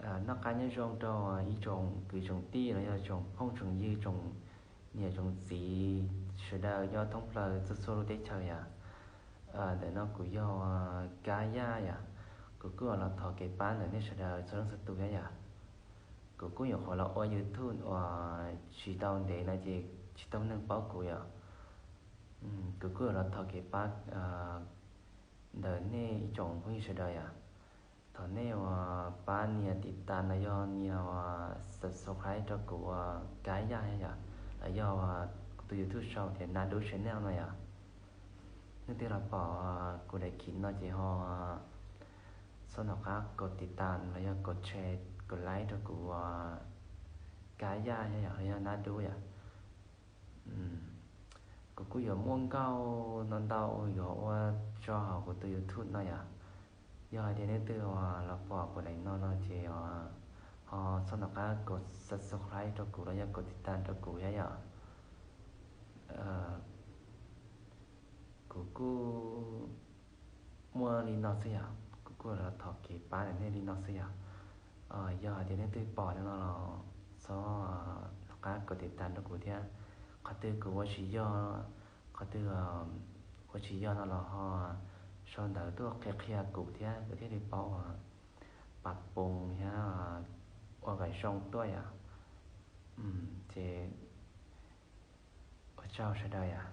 Noj qab nyob zoo rau ib tsoom kwv tsoom tij los yog tsoom phooj tsoom ywg, tsoom niam tsoom txiv sawv daws nyob thoob plaws txhua txhua lub teb chaws yom. Ntawm no kuv yog Kab Yaj yom. Kuv kuj los thov kev pab ntawm nej sawv daws txhua leej txhua tus thiab yom. Kuv kuj nyuam qhuav los ua YouTube uas tsis tau ntev no ces tsis tau neeg paub kuv yom. Kuv kuj los thov kev pab ntawm nej ib tsoom phooj ywg sawv daws yom. Thov nej uas pab nias tiv tas los yog nias uas subscribe rau kuv uas Kab Yaj yom, los yog kuv tus YouTube sau tias Nab Dub Channel no yom. Leej twg los pom kuv daim khiv no ces ho txhob nco qab kos tiv tas los yog kos share, kos like rau kuv uas Kab Yaj yom, los yog Nab Dub yom. Kuv kuj yuav muaj nkauj ntau ntau yuav ua tso hauv kuv tus YouTube no yom. Yog hais tias leej twg uas los pom kuv daim no no ces ho txhob nco qab kos subscribe rau kuv los yog kos tiv tas rau kuv thiab yom. Kuv kuj muaj li no xwb yom, kuv kuj los thov kev pab ntawm nej li no xwb yom. Yog hais tias leej twg pom li no los txhob nco qab kos tiv tas rau kuv thiab. Qhov twg kuv ua tsis yog, qhov twg ua tsis yog no los ho sau ntawv tuaj qhia qhia kuv thiab, kuv thiaj li paub uas pab poo thiab ua kom zoo tuaj yom. Ces ua tsaug sawv daws yom.